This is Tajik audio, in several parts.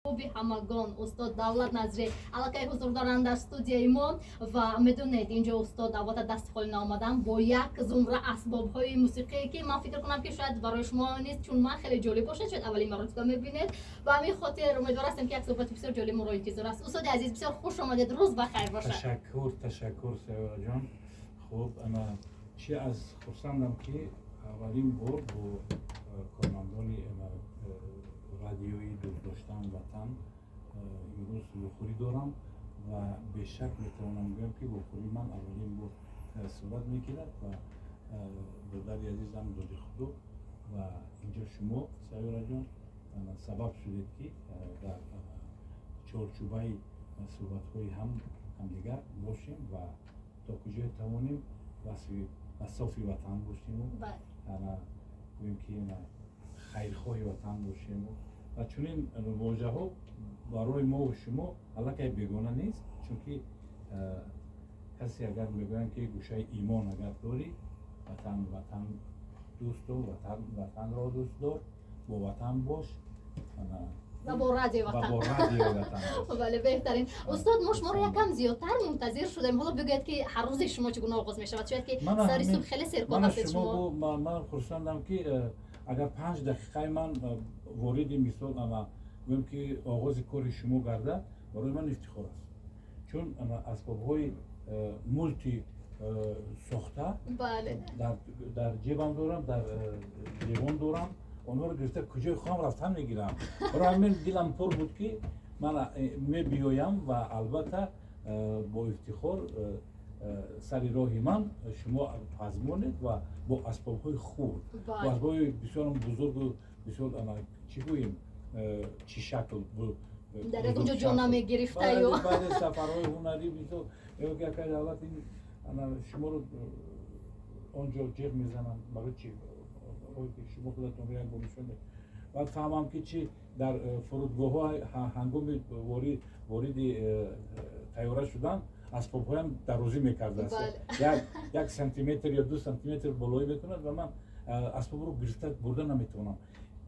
Маҳбуби ҳамагон устод Давлат Назрӣ аллакай ҳузур доранд дар студияи мо. Ва медонед, инҷо устод албатта дасти холӣ наомаданд, бо як зумра асбобҳои мусиқие, ки ман фикр кунам, ки шояд барои шумо низ чун ман хеле ҷолиб бошад, шояд аввалин маротиба мебинед. Ба ҳамин хотир умедвор ҳастем, ки як суҳбати бисёр ҷолиб моро интизор аст. Устоди азиз, бисёр хуш омадед, рӯз ба хайр бошад. Ташаккур, ташаккур, Сайёраҷон. Хуб, ана чи аз хурсандам, ки аввалин бор бо кормандони радиои дӯстдоштан Ватан имрӯз вохӯрӣ дорам ва бешак метавонам гӯям, ки вохӯрии ман аввалин бор сурат мегирад ва додари азизам Доди Худо ва инҷо шумо, Сайёраҷон, сабаб шудед, ки дар чорчӯбаи суҳбатҳои ҳамдигар бошем ва то куҷое тавонем васофи ватан бошему гӯем, ки хайрхоҳи ватан бошему. Ва чунин вожаҳо барои мову шумо аллакай бегона нест, чунки касе агар мегӯянд, ки гӯшаи имон агар дорӣ, ватан, ватан дӯсту ватанро дӯст дор, бо ватан бош. Ва бо радиои Ватан. Бо радиои Ватан. Бале, беҳтарин. Устод, мо шуморо якам зиёдтар мунтазир шудем. Ҳоло бигӯед, ки ҳар рӯзи шумо чӣ гуна оғоз мешавад? Шояд ки сари субҳ хеле серкор ҳастед шумо. Ман хурсандам, ки агар 5 дақиқаи ман вориди мисол ама гӯем, ки оғози кори шумо гардад, барои ман ифтихор аст, чун асбобҳои мулти сохта дар ҷебам дорам, дар ҷевон дорам. Онҳоро гирифта куҷои хоҳам рафтан мегирам. Барои ҳамин дилам пур буд, ки ман мебиёям ва албатта бо ифтихор сари роҳи ман шумо пазмонед ва бо асбобҳои хурд, бо асбобҳои бисёрам бузургу бисёр, чӣ гӯем, чӣ шакл. Дар як онҷо ҷо намегирифтаю. Баъзе сафарҳои ҳунарӣ, мисол, якай давлат шуморо он ҷо ҷеғ мезананд, барои чи ки шумо худатонро як бор нишон. Баъд фаҳмам, ки чи дар фурудгоҳҳо ҳангоми вориди тайёра шудан асбобҳоям дарозӣ мекардааст, як сантиметр ё 2 сантиметр болоӣ мекунад ва ман асбобро гирифта бурда наметавонам.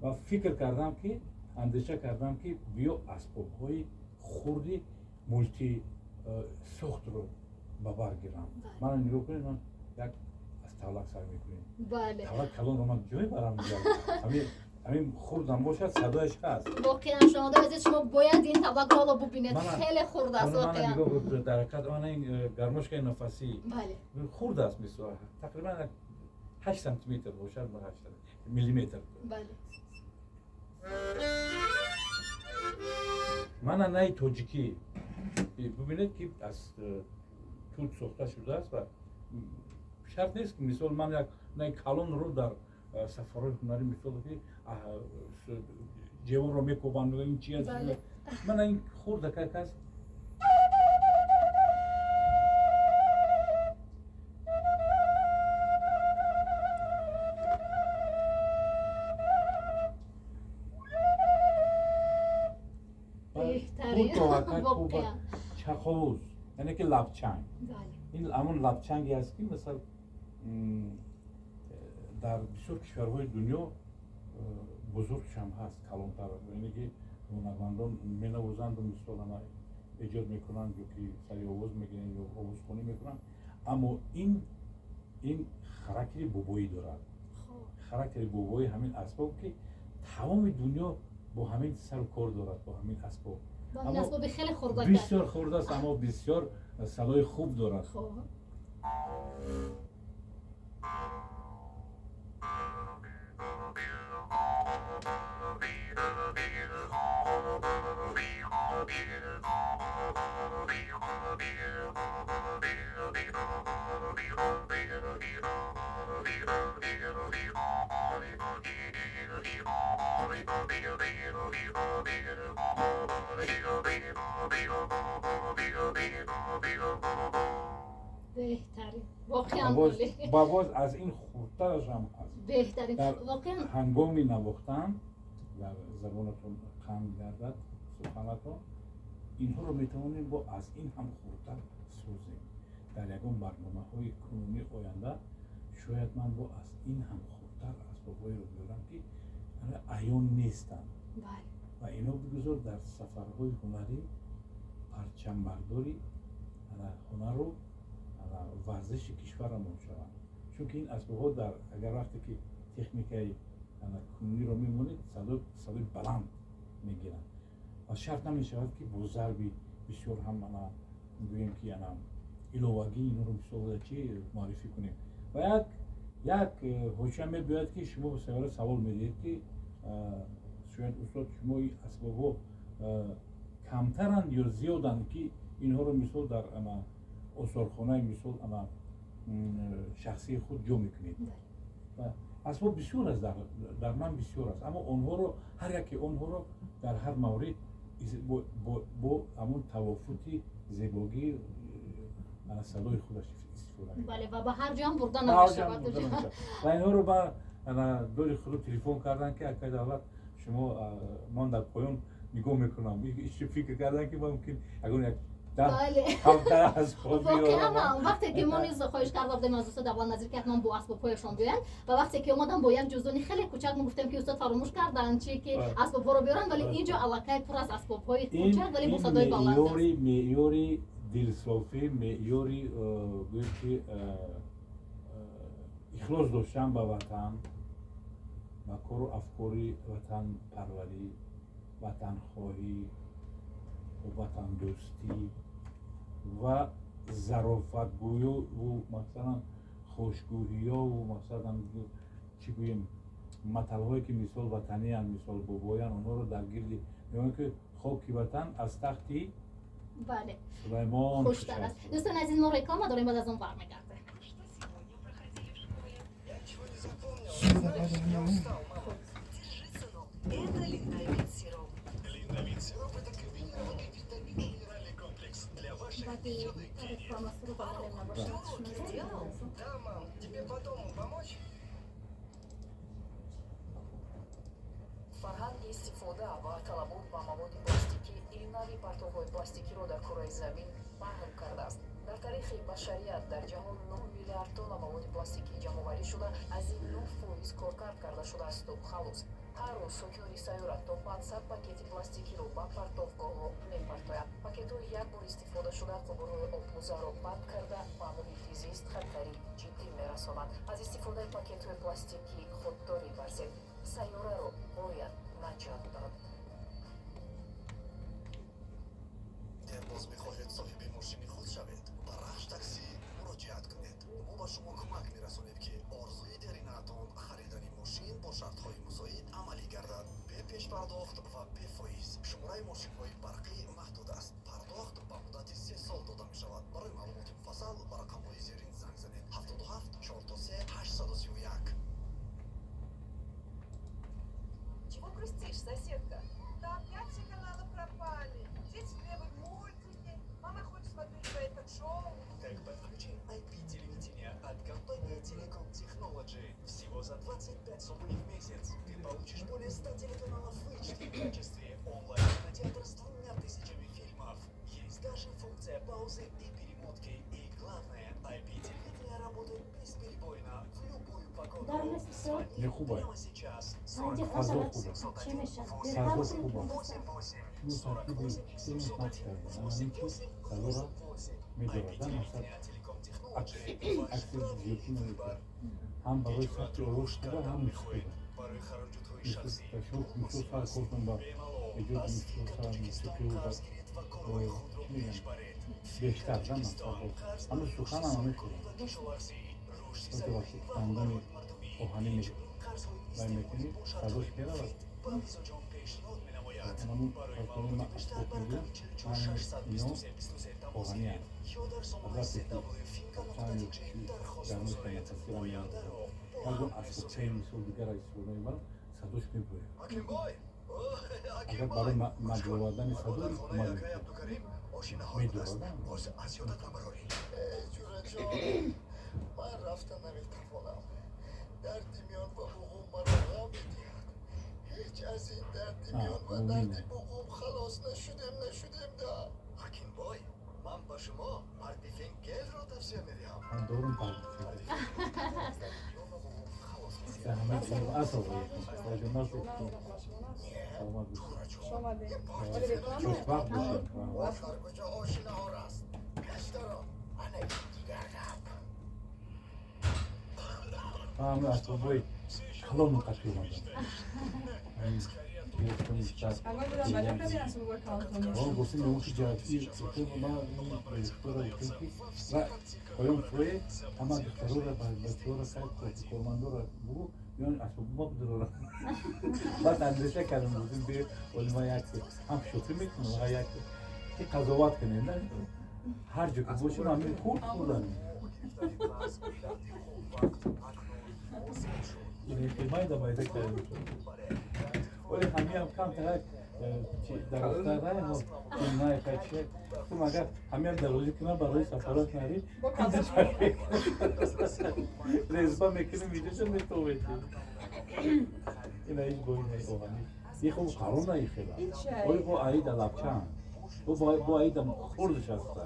Ва фикр кардам, ки андеша кардам, ки биё асбобҳои хурди мулти сохтро ба бар гирам. Мана нигоҳ кунед, ман як аз тавлак сар мекунем. Тавлак калонро ман ҷой барам? Ҳамин хурдам бошад, садояш ҳаст. Воқеан, шунавандаи азиз, шумо бояд ин тавлакро ҳоло бубинед, хеле хурд аст воқеан. Дар ҳақиқат, мана ин гармошкаи нафасӣ хурд аст, мисол, тақрибан 8 сантиметр бошад, 8 миллиметр. Мана наи тоҷикӣ, бубинед, ки аз тут сохта шудааст ва шарт нест, ки мисол ман як наи калонро дар сафарҳои ҳунарӣ, мисол, ки ҷевонро мекобанд, ин чи аст. Мана ин хурдакак аст. Чақовуз, яъне ки лабчанг. Ин ҳамон лабчанге аст, ки масал дар бисёр кишварҳои дунё бузургшам ҳаст, калонтар, яъне ки ҳунармандон менавозанду мисол ана эҷод мекунанд ё ки сари овоз мегиранд ё овозхонӣ мекунанд. Аммо ин характери бобоӣ дорад, характери бобоӣ ҳамин асбоб, ки тамоми дунё бо ҳамин сару кор дорад, бо ҳамин асбоб. Бисёр хурд аст, аммо бисёр садои хуб дорад. Беҳтарин, воқеан. Ба боз аз ин хурдтарашам ҳаст. Беҳтарин, воқеан. Ҳангоми навохтан дар забонатон қанд гардад суханатон. Инҳоро метавонем бо аз ин ҳам хурдтар созем. Дар ягон барномаҳои кунунӣ оянда шояд ман бо аз ин ҳам хурдтар асбобҳоеро биёрам, ки аён нестанд. Ва ино бигузор дар сафарҳои ҳунарӣ парчамбардори ҳунару варзиши кишварамон шаванд. Чунки ин асбобҳо дар агар вақте ки техникаи кунуниро мемонед, садои баланд мегиранд ва шарт намешавад, ки бо зарби бисёр ҳам ана гӯем, ки ана иловагӣ инҳоро мисол чи муаррифӣ кунем. Ва як ҳошия мебиёяд, ки шумо савора савол медиҳед, ки шояд, устод, шумо ин асбобҳо камтаранд ё зиёданд, ки инҳоро мисол дар ана осорхонаи мисол ана шахсии худ ҷо мекунед. Асбоб бисёр аст, дар ман бисёр аст, аммо онҳоро, ҳар яке онҳоро дар ҳар маврид бо ҳамон тавофути зебогӣ ана садои худаш истифода. Бале, ва ба ҳар ҷоам бурда намешавад. Ва инҳоро ба ана дори худу телефон карданд, ки акай Давлат, шумо, ман дар поён нигоҳ мекунам. Фикр карданд, ки мумкин ягон як. Воқеан, вақте ки мо низ хоҳиш карда будем аз устод Давлат Назир, ки ҳатман бо асбобҳояшон биёянд, ва вақте ки омадам бо як ҷуздони хеле кӯчак, мо гуфтем, ки устод фаромӯш карданд чи ки асбобҳоро биёранд, вале ин ҷо аллакай пур аз асбобҳои кӯчак, вале бо садои баланд. Меъёри дилсофӣ, меъёри гӯем ки ихлос доштан ба ватан, ба кору афкори ватанпарварӣ, ватанхоҳӣ, ватандӯстӣ ва зарофатгӯюву масалан хушгӯҳиёву масалан чӣ гӯем, маталҳое ки мисол ватаниянд, мисол бобоян, онҳоро дар гирди мегӯянд, ки хоки ватан аз тахти Сулаймон. Хуштар аст. Дӯстони азиз, мо реклама дорем, баъд аз он бармегардем. Это Линдовит сироп. Линдовит сироп – это комбинированный витаминно-минеральный комплекс для ваших юных. Ты уроки сделал? Да, мам. Тебе по дому помочь? Фарҳанги истифода ва талабот ба маводи пластикӣ нави партовҳои пластикиро дар кураи замин паҳн кардааст. Дар таърихи башарият дар ҷаҳон 9 миллиард тонна маводи пластикӣ ҷамъоварӣ шуда, аз ин 9% коркард карда шудаасту халос. Ҳар рӯз сокинони сайёра то 500 пакети пластикиро ба партовгоҳҳо мепартоянд. Пакетҳои як бор истифодашуда қубурҳои обгузарро банд карда, ба муҳити зист хатари ҷиддӣ мерасонанд. Аз истифодаи пакетҳои пластикӣ худдорӣ варзед, сайёраро бояд наҷот дод. Боз мехоҳед соҳиби мошини худ шавед? Ба Рахш Таксӣ муроҷиат кунед. Мо ба шумо кӯмак мерасонем, ки орзуи деринаатон, харидани мошин, бо шартҳои мусоид амалӣ гардад, бе пешпардохт ва бефоиз. Шумораи мошинҳои барқӣ маҳдуд аст. Пардохт ба муддати 3 сол дода мешавад. Барои маълумоти муфассал ба рақамҳои зерин занг занед: 77 43 831. Чего грустишь, соседка? Да опять все каналы пропали. Дети требуют мультики. Мама хочет смотреть свои ток-шоу. Так подключи IP-телевидение от компании Telecom Technology. Всего за 25 рублей в месяц. Ты получишь более 100 телеканалов в HD качестве. Онлайн-кинотеатр с 2000 фильмов. Есть даже функция паузы и перемотки. И главное, IP-телевидение работает бесперебойно в любую погоду. Звони прямо сейчас. 48 701 88 шумо таркиби 48 нақш 701 карда ин чи 88 садоро 88. медорад, мақсад акси зиёдӣ намекунад, ҳам барои сабти овоз хуб, ҳам мусиқӣ. Шумо мисол сар кортон ба эҷоди мисол сар мусиқию ба чӣ мегӯянд, бештар да мақсад ҳама суханам ҳамин хуб. Вақте дандони оҳанӣ вай мекунӣ, садош меравад. Ҳамун картони ман асбоб мегирам, ман ино оҳанианд. Вақте ки гармои нафасира меандозад, ягон асбобчаи мисол дигара истифода мебарам, садош мебояд. Агар барои маҷовардани садо кӯмак мекунад, медорад. Ман рафта наметавонам. Дарди миён ва буғум маро ғам медиҳад. Ҳеҷ аз ин дарди миён ва дарди буғум халос нашудем, нашудем да. Ҳакимбой, ман ба шумо Пардифен гелро тавсия медиҳам. Ман дорум Пардифен. Асл. Саломат бошед. Хуш омадед. Хушбахт бошед. Куҷо ошинаҳор аст? Гаштаро ана дигар гап. Ҳама асбобҳои калону қатӣ омаданд. Гуфтем меомӯши ҷаҳатӣ, ман духтара гуфтем ки поён фуе ҳама духтарора, бачаҳора, кормандора бугу биён асбоби мо бидорора. Баъд андеша кардем, гуфтем биё оли ма як ҳам шӯхӣ мекунам, ва як ки қазоват кунем, ҳар ҷо ки бошем ҳамин хурд хурданд. Майда майда кардем. Оли ҳамиам камтарак дарозтар най хачи ту магар ҳамиам дарозӣ кунам барои сафарот нари резба мекунем, видеоша метовети. Ина ҳеҷ бо ина оҳани и хуб қарона и хела ой бо аида лабчан бо аида хурдш аста.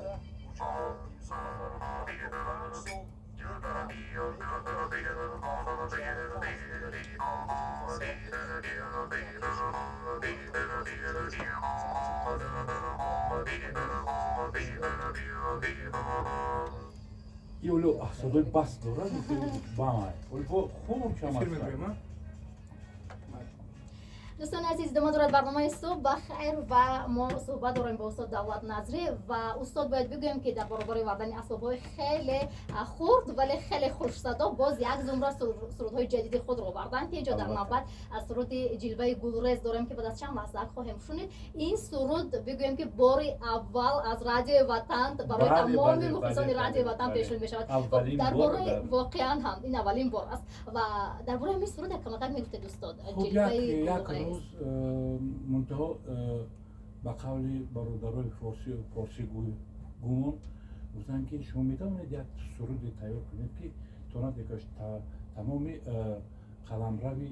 И оло садои бас дорад, бамай оли бо хуб чамаст. Дӯстони азиз, идома дорад барномаи «Субҳ ба хайр» ва мо суҳбат дорем бо устод Давлат Назрӣ. Ва устод, бояд бигӯем, ки дар баробари овардани асбобҳои хеле хурд, вале хеле хушсадо, боз як зумра сурудҳои ҷадиди худро оварданд, ки инҷо дар навбат суруди «Ҷилваи гулрез» дорем, ки баъд аз чанд лаҳза хоҳем шунид. Ин суруд, бигӯем, ки бори аввал аз Радиои Ватан барои тамоми мухлисони Радиои Ватан пешниҳод мешавад. Дар бораи, воқеан ҳам ин аввалин бор аст, ва дар бораи ҳамин суруд як камакак мегуфтед, устод? Ҷилваи рӯз мунтаҳо ба қавли бародарои форсигӯй гумон гуфтанд, ки шумо метавонед як суруде тайёр кунед, ки тонад якаш тамоми қаламрави,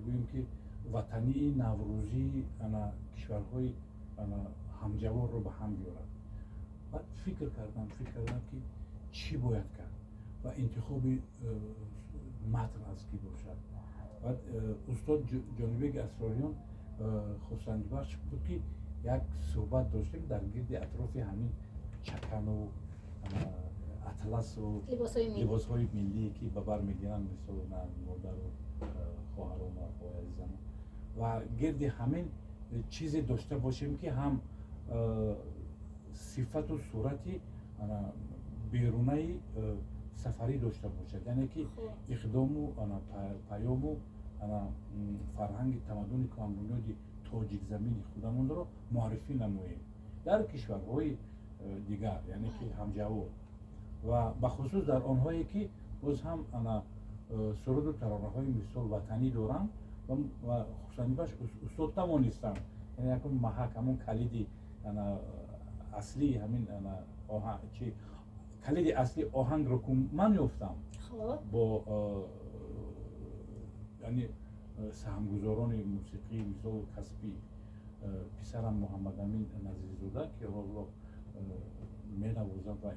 гӯем ки, ватании наврӯзии ана кишварҳои ана ҳамҷаворро ба ҳам биёрад. Баъд фикр кардам, ки чӣ бояд кард ва интихоби матн аз кӣ бошад. Баъд устод Ҷонибек Асрориён хурсандибахш буд, ки як суҳбат доштем дар гирди атрофи ҳамин чакану атласу либосҳои миллие, ки ба бар мегиранд, мисол модару хоҳару азизамо, ва гирди ҳамин чизе дошта бошем, ки ҳам сифату сурати берунаи сафарӣ дошта бошад, яъне ки иқдому паёму фарҳанги тамаддуни куҳанбунёди тоҷикзамини худамонро муаррифӣ намоем дар кишварҳои дигар, яъне ки ҳамҷавор, ва бахусус дар онҳое, ки боз ҳам ана суруду таронаҳои мисол ватанӣ доранд. Ва хурсандибахш, устод тавонистанд, яъне якун маҳак, ҳамон калиди ана аслии ҳамин чи калиди асли оҳангро ку ман ёфтам бо яъне саҳмгузорони мусиқии мисол касбӣ, писарам Муҳаммадамин Назирзода, ки ҳоло менавозад ва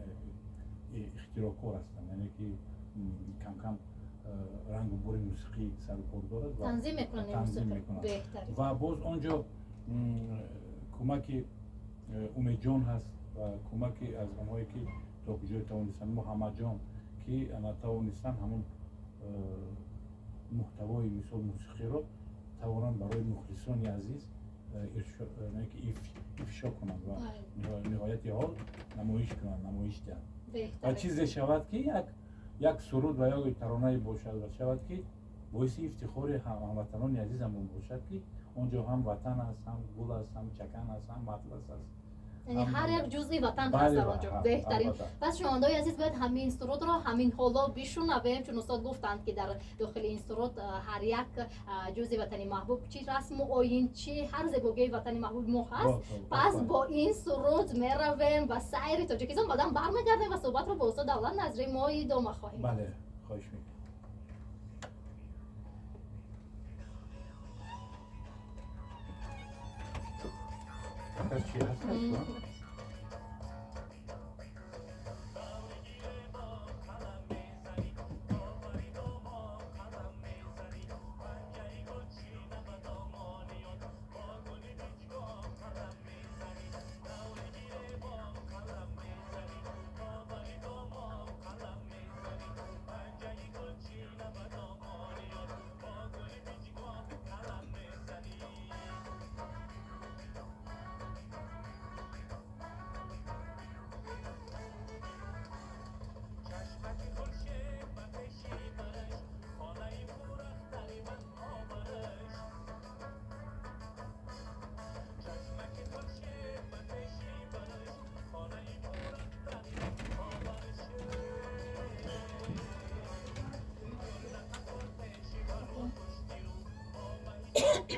ихтироъкор ҳастанд, яъне ки камкам рангу бори мусиқӣ сарукор дорад. Танзим мекунад. Ва боз он ҷо кӯмаки Умедҷон ҳаст ва кӯмаки аз онҳое, ки то куҷое тавонистанд, Муҳаммадҷон, ки тавонистанд ҳамон муҳтавои мисол мусиқиро тавонанд барои мухлисони азиз ифшо кунанд ва ниҳояти ҳол намоиш кунанд, намоиш диҳанд, ва чизе шавад, ки як суруд ва ё таронае бошад ва шавад, ки боиси ифтихори ҳамватанони азизамон бошад, ки он ҷо ҳам ватан аст, ҳам гул аст, ҳам чакан аст, ҳам атлас аст. Яъне ҳар як ҷузъи ватан ҳаст дар он ҷо. Беҳтарин. Пас, шунавандаои азиз, бояд ҳамин сурудро ҳамин ҳоло бишунавем, чун устод гуфтанд, ки дар дохили ин суруд ҳар як ҷузъи ватани маҳбуб, чи расму оин, чи ҳар зебогии ватани маҳбуби мо ҳаст. Пас бо ин суруд меравем ба сайри Тоҷикистон, баъдан бармегардем ва суҳбатро бо устод Давлат Назрӣ мо идома хоҳем. Бале, хоҳиш мекунам. Чӣ ҳаст?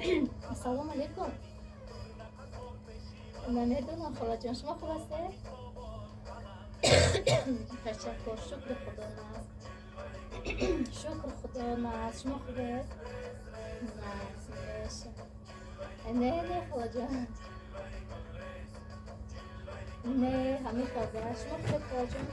Салом алейкум. Намедонам, холаҷон, шумо хуб ҳастед? Ташаккур, шукри Худо, нағз, шукр Худо, нағз. Шумо хубед? Нағз меша. Не, не, холаҷон, не, ҳамин хелда. Шумо хубед, холаҷон?